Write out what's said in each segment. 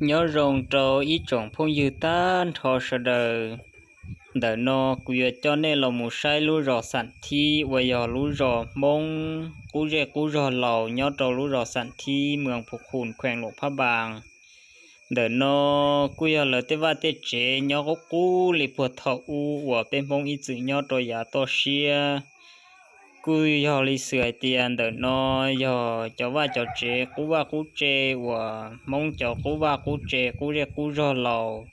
Nyob zoo rau ib tsoom phooj ywg tag nrho sawv daws. Ntawm no kuv yuav coj nej los mus saib lub zos Xam Thib uas yog lub zos Hmoob qub zej qub zog laus nyob rau lub zos Xam Thib, moos Phu Khum, khees Luam Phab Npas. Ntawm no kuj yog lawv tej vaj tej tsev nyob qub qub li puag thaum ub uas peb Hmoob ib txwm nyob rau yav toj siab. Kuj yog li xws hais tias ntawm no yog cov vaj cov tsev qub vaj qub tse uas Hmoob cov qub vaj qub tse qub zej qub zog laus,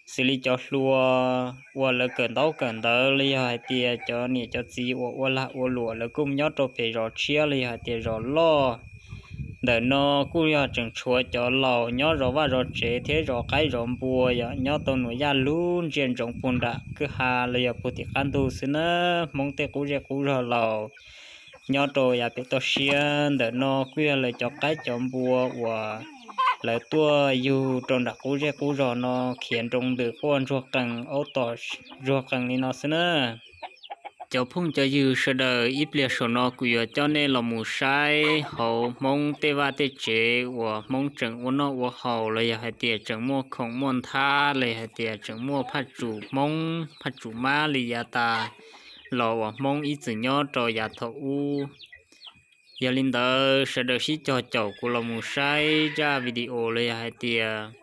xws li cov hluas uas lawv kawm ntaub kawm ntawv los yog hais tias cov niam cov txiv uas ua lag ua luam lawv kuj nyob rau pem zos tshiab los yog hais tias zos loj. Ntawm no kuj yog tseem tshuav cov laus nyob zov vaj zov tsev thiab zov qaib zov npua yom, nyob tau nuam yaj lug ntsia ntsoov puag nram kwj ha los yog puag tim qab ntug xwb na. Hmoob tej qub zej qub zog laus nyob rau yav pem toj siab. Ntawm no kuj yog lawv cov qaib cov npua uas lawv tuaj yug rau nram qub zej qub zog no khiav nroo ntws quaj ntsuag qees aub tom ntsuag qees li no xwb na. Cov phooj cov ywg sawv daws, ib pliag saum no kuv yuav coj nej los mus saib hauv Hmoob tej vaj tej tsev uas Hmoob tseem ua noj ua haus los yog hais tias tseem muaj khoom muaj nthab los yog hais tias tseem muaj phaj tsum Hmoob phaj tsum mab li yav tas los uas Hmoob ib txwm nyob rau yav thaum ub. Yog li ntawd sawv daws sib cog caum kuv los mus saib zaj video los yog hais tias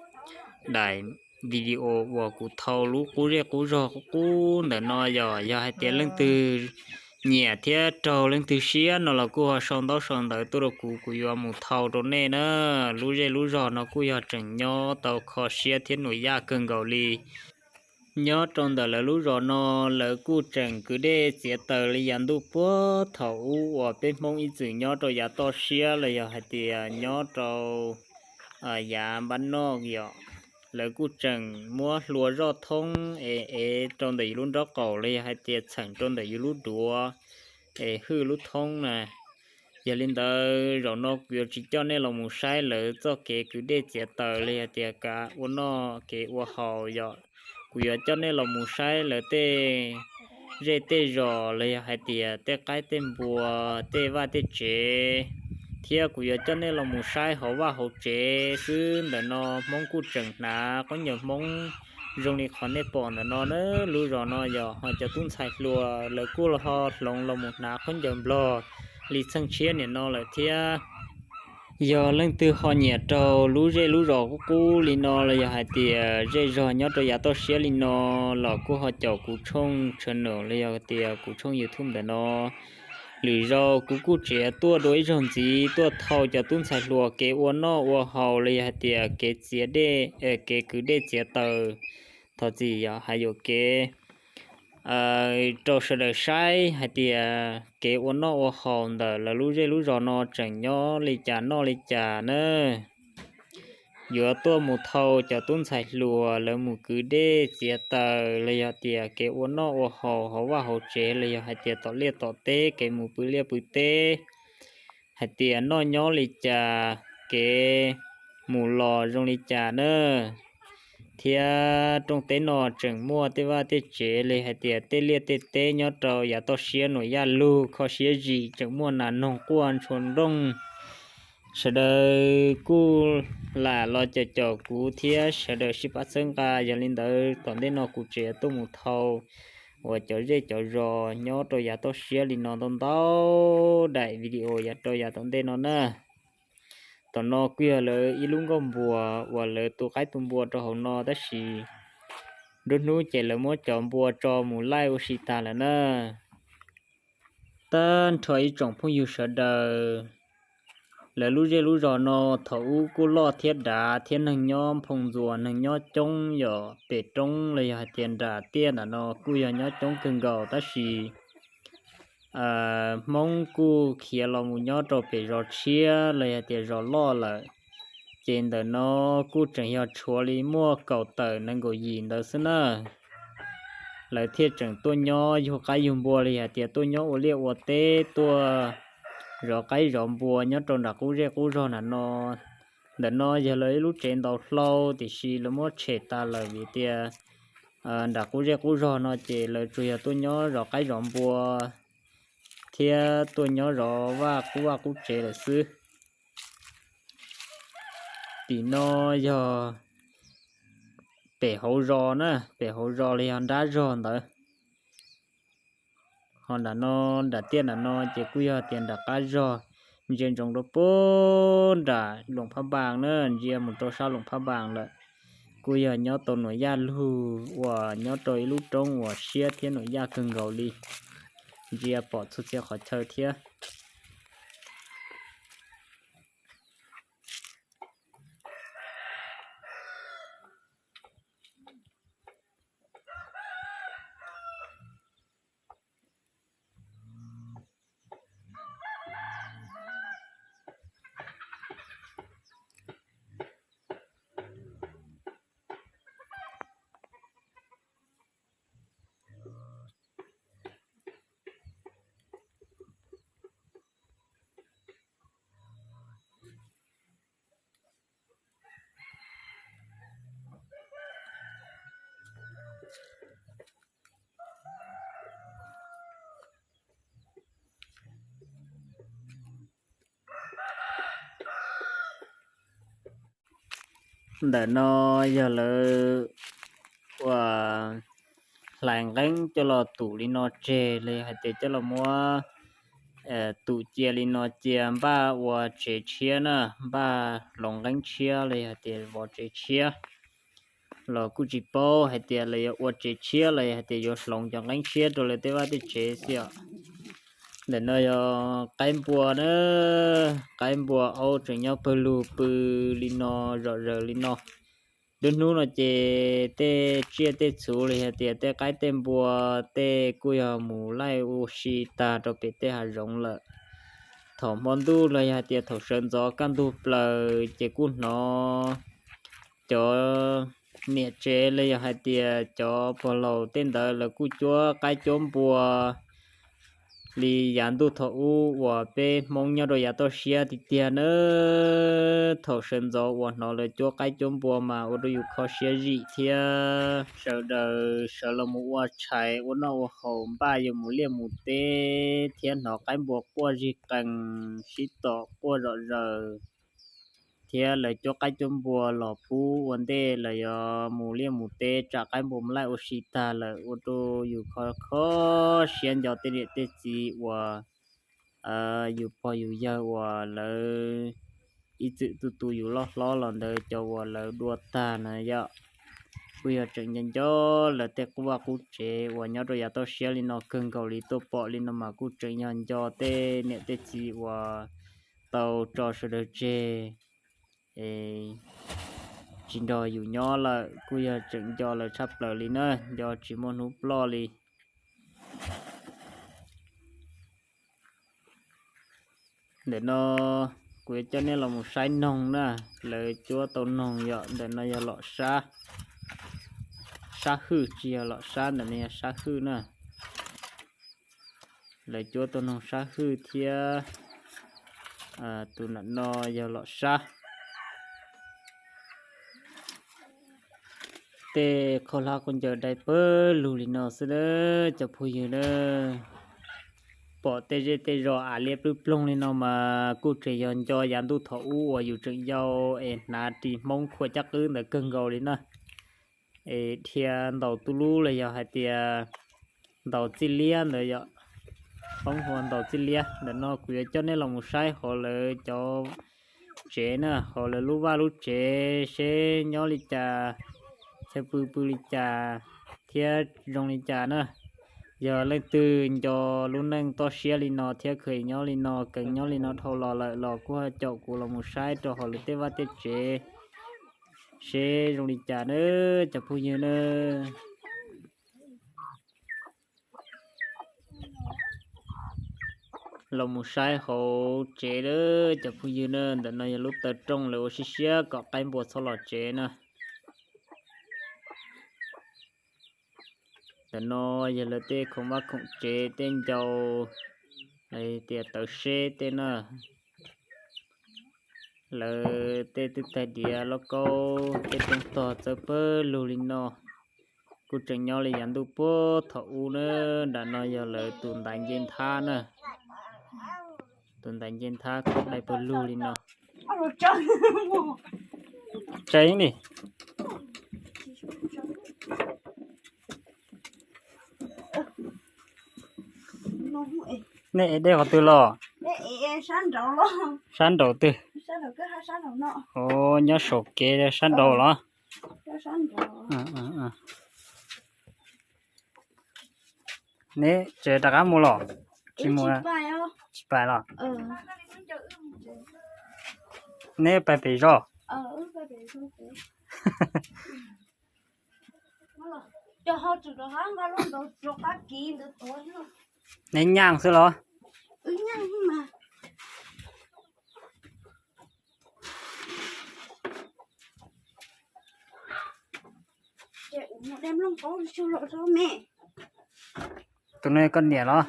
daim video uas kuv thau lub qub zej qub zog qub qub ntawm no yom. Yog hais tias leej twg nyiam thiab raug leej twg siab no los kuj ho sau ntaub sau ntawv tuaj rau kuv, kuv yuav mus thau rau nej na. Lub zej lub zog no kuj yog tseem nyob tau kho siab thiab nuam yaj kawg nkaus li. Nyob rau ntawm lawv lub zos no, lawv kuj tseem kwv dej txiav taws li yav ntuj puag thaum ub uas peb Hmoob ib txwm nyob rau yav toj siab los yog hais tias nyob rau yav npab noj yom. Lawv kuj tseem muab hlua zoj thoob es ev rau ntawm yus lub nraub qaum los yog hais tias txheem rau ntawm yus lub duav es hwj lub thoob na. Yog li ntawd zaum no kuv yuav tsis coj nej los mus saib lawv txoj kev kwv dej txiav taws los yog tias kev ua noj kev ua haus yom. Kuv yuav coj nej los mus saib lawv tej zej tej zos los yog hais tias tej qaib tej npua, tej vaj tej tsev, thiab kuv yuav coj nej los mus saib hauv vaj hauv tsev xwb. Ntawm no Hmoob kuj tseem hnav khaub ncaws Hmoob zoo li qhov nej pom ntawm no na. Lub zos no yog ho cov tub ntxhais hluas lawv kuj ho hloov los mus hnav khaub ncaws Nplog li txheej tshiab niam no lawm thiab. Yog leej twg ho nyiam raug lub zej lub zos qub qub li no los yog hais tias zej zog nyob rau yav toj siab li no los kuj ho caum kuv tshooj channel los yog tias kuv tshooj YouTube ntawm no. Lwm zaus kuv kuj tseem tuaj dua ib zaug ntxiv tuaj thau cov tub ntxhais hluas kev ua noj ua haus los yog hais tias kev txiav dej, kev kwv dej txiav taws, thov txim yog hais yuam kev, rau sawv daws saib hais tias kev ua noj ua haus ntawm lawv lub zej lub zos no tseem nyob li cas noj li cas na. Yuav tuaj mus thau cov tub ntxhais hluas lawv mus kwv dej txiav taws los yog tias kev ua noj ua haus hauv vaj hauv tsev los yog hais tias tom liaj tom teb kev mus pw liaj pw teb, hais tias noj nyob li cas, kev mus los zoo li cas na. Thiab rooj teb no tseem muaj tej vaj tej tsev li hais tias tej liaj tej teb nyob rau yav toj siab nuam yaj lug kho siab zim tseem muaj nas noog quaj ntshua nrooj. Sawv daws kuj lam los caum caum kuv thiab sawv daws sib pab txhawb nqa. Yog li ntawd tom ntej no kuv tseem tuaj mus thau uas cov zej cov zos nyob rau yav toj siab li no ntau ntau daim video yav rau yav tom ntej no na. Tom no kuj yog lawv ib lub nkoj npua uas lawv tu qaib tu npua rau hauv no tab sis nruab hnub ces lawv muab cov npua tso mus laij ua si tag lawm na. Tag nrho ib tsoom phooj ywg sawv daws, lawv lub zej lub zos no thaum ub kuj loj thiab dav thiab neeg nyob nphoo ntxuas neeg nyob coob yom. Pem roob los yog hais tias nram tiaj ntawm no kuj yog nyob coob kawg nkaus tab sis Hmoob kuj khiav los mus nyob rau pem zos tshiab los yog tias zos loj lawm. Ces ntawm no kuj tseem yog tshuav li muaj kaum tawm nees nkaum yim ntawd xwb na. Lawv thiaj tseem tuaj nyob yug qaib yug npua li hais tias tuaj nyob ua liaj ua teb tuaj zov qaib zov npua nyob rau nram qub zej qub zog nram no. Ntawm no yog lawv ib lub tsev ntaus hlau tiam sis lawv muab tshem tas lawm vim tias nram qub zej qub zog no ces lawv tsuas yog tuaj nyob zov qaib zov npua thiab tuaj nyob zov vaj qub vaj qub tsev lawm xwb. Tim no yog pem hauv zos na, pem hauv zos los yog nrab zog ntawd. Ho nram no, nram tiaj nram no ces kuj yog tias nram qab zog, ntsia ntsoov rau puag nram Loos Phab Npas na, ntsia mus rau sab Loos Phab Npas lawm. Kuj yog nyob tau Nuam Yaj lug uas nyob rau ib lub roob uas siab thiab Nuam Yaj kawg nkaus li, ntsia pom txhua txhia qhov chaw thiab. Ntawm no yog lawv ua hlais nqeeb coj los tum li no tseg li hais tias coj los muab tum cia li no cia npaj ua tsev tshiab na, npaj hloov nqeeb tshiab li hais tias vov tsev tshiab. Los kuj tsis paub hais tias lawv yuav ua tsev tshiab los hais tias yuav hloov cov nqeeb tshiab rau lawv tej vaj tej tsev xwb os. Ntawm no yog qaib npua na, qaib npua aub tseem nyob pawg lug pw li no, zom zaws li no. Lub hnub no ces tej tsiaj tej txhu los hais tias tej qaib tej npua tej kuj yog mus laij ua si tag rau pem tej hav zoov lawm. Thaum hmo ntuj los yog hais tias thaum sawv ntxov kaj ntug plaws ces kuj hnov cov niam tsev los yog hais tias cov pog laus tej ntawd lawv kuj cuab qaib cuab npua li yav ntuj thaum ub uas peb Hmoob nyob rau yav toj siab tiag tiag na. Thaum sawv ntxov uas hnov lawv cuab qaib cuab npua mas ua rau yus kho siab zim thiab. Sawv daws sawv los mus ua tshais ua noj ua haus, npaj yuav mus liaj mus teb thiab hnov qaib npua quaj zig qees sib tom quaj zom zaws, thiab lawv cuab qaib cuab npua los pub ua ntej lawv yuav mus liaj mus teb, tsam qaib npua mus laij ua si tag lawm ua rau yus kho kho siab nco tej niam tej txiv uas yus pog yus yawg uas lawv ib txwm tu tu yus loj hlob los ntawd cov uas lawv dua tag na yom. Kuj yog tseem nco nco lawv tej qub vaj qub tsev uas nyob rau yav toj siab li no kawg nkaus li, tuaj pom li no mas kuj tseem yog nco tej niam tej txiv uas tau tso sawv daws tseg tsis nrog yus nyob lawm, kuj yog tseem nco lawv tshaj plaws li na, nco tsis muaj hnub ploj li. Ntawm no kuv yuav coj nej los mus saib noog na, lawv cuab tau noog yom, ntawm no yog lom sab, sab hwj tsis yog lom sab, ntawm no yog sab hwj na. Lawv cuab tau noog sab hwj thiab tus nram no yog lom sab. Tej qhaub hlab quav ncaws dai pawg lug li no xwb na cov phooj ywg na. Pom tej zej tej zos av liab plwb ploog li no mas kuj tseem yog nco yav ntuj thaum ub uas yus tseem yau es hnav ris Hmoob khuam caj qwb ntawd kawg nkaus li na. Es dhia ntaus tub lub los yog hais tias ntaus txij liab ntawd yom, Hmoob hu ua ntaus txij liab. Ntawm no kuv yuav coj nej los mus saib hauv lawv cov tsev na, hauv lawv lub vaj lub tsev seb nyob li cas, chaw pw pw li cas thiab zoo li cas na. Yog leej twg nco lub neej toj siab li no thiab kheev nyob li no, kheev nyob li no dhau los lawm los kuj caum kuv los mus saib rau hauv lawv tej vaj tej tsev seb zoo li cas na cov phooj ywg na. Los mus saib hauv tsev lawm cov phooj ywg na, ntawm no yog lub taw rooj lawv ua siab siab kom qaib npua txhob los tsev na. Ntawm no yog lawv tej khoom vaj khoom tsev tej ncau, tias tawv seb tej na. Lawv tej twj tais diav lauj kaub tej roob tog txawb pawg lug li no, kuj tseem nyob li yav ntuj puag thaum ub na. Nram no yog lawv tus ntaiv nce nthab na, tus ntaiv nce nthab khoom dai pawg lug li no. Tseeb li. Nej ev dej qhov twg los? Sab nraud twg? Nyob saum kev sab nraud los? Neb tseem rov qab mus los? Tsis mus, tsis pais los. Neb pais pem zos? Neb nyaaj xwb los? Tus no koj niam los?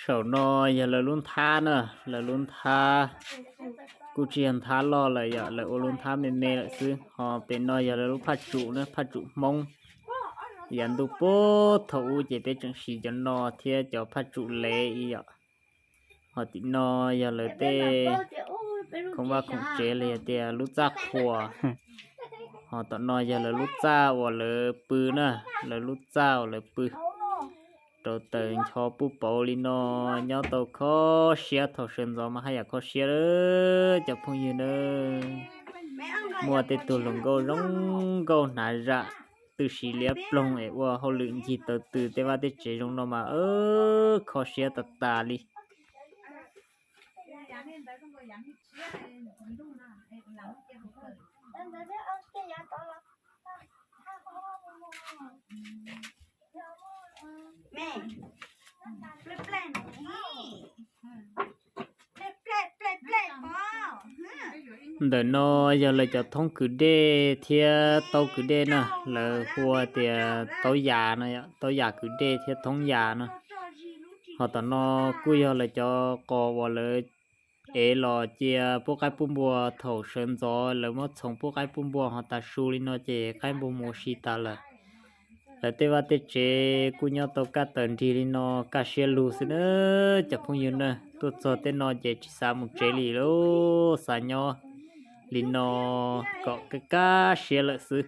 Saum no yog lawv lub nthab na, lawv lub nthab kuj tsis yog nthab loj lawm yom, lawv ua lub nthab me me lawm xwb. Ho pem no yog lawv lub phaj tsum na, phaj tsum Hmoob. Yav ntuj puag thaum ub ces peb tseem siv cov no thiab cov phaj tsum lev ib yom. Ho tim no yog lawv tej khoom vaj khoom tsev los yog tias lub txaj qhua. Ho tom no yog lawv lub txaj uas lawv pw na, lawv lub txaj uas lawv pw. Rau taws ncho puj pauv li no, nyob tau kho siab, thaum sawv ntxov mas haj yam kho siab lawm cov phooj ywg na. Muaj tej tug hluas nkauj zoo nkauj hnav zam twb siv liab ploog es ua hauj lwm ncig taw tw tej vaj tej tsev zoo no mas kho siab tas tas li. Ntawm no yog lawv cov thoob kwv dej thiab taub kwv dej na, lawv hu tias taub yas no, taub yas kwv dej thiab thoob yas no. Ho tom no kuj yog lawv cov qos uas lawv ev los cia pub qaib pub npua thaum sawv ntxov, lawv muab txhoov pub qaib pub npua ho tas su li no ces qaib npua mus ua si tas lawm. Lawv tej vaj tej tsev kuj nyob tau kaj taws nrig li no kaj siab lug xwb na cov phooj ywg na. Tuaj txog tej no ces tsis xav mus tsev li lauj, xav nyob li no kom kaj kaj siab lawm xwb.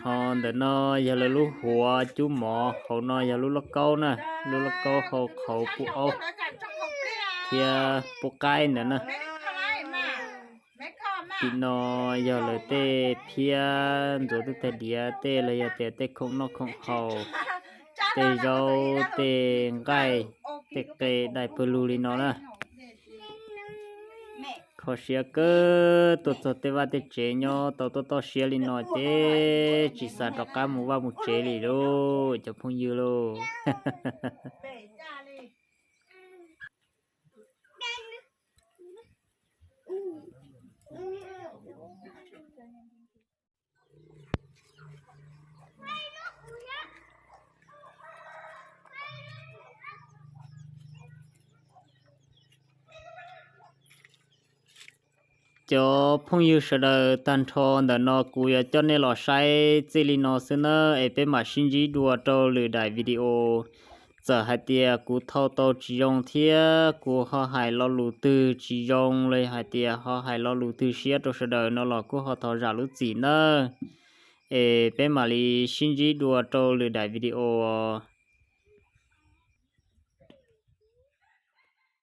Ho ntawm no yog lawv lub huav cub mov, hauv no yog lub lauj kaub na, lub lauj kaub hau qhauv pub aub thiab pub qaib ntawd na. Tim no yog lawv tej phiab ntxuav tub tag diav tej los yog tias tej khoom noj khoom haus, tej zaub tej nqaij, tej qe dai pawg lug li no na. Kho siab kawg, tuaj txog tej vaj tej tsev nyob tau tuaj toj siab li no ces tsis xav rov qab mus vaj mus tsev li lauj cov phooj ywg lauj. Cov phooj ywg sawv daws, tag nrho ntawm no kuv yuav coj nej los saib txij li no xwb nawb, es peb mam sib ntsib dua rau lwm daim video. Txawm hais tias kuv thau tau tsis zoo thiab kuv ho hais lo lus twg tsis zoo los hais tias ho hais lo lus twg siab rau sawv daws no los kuj ho thov zam lub txim nawb. Es peb mam li sib ntsib dua rau lwm daim video os.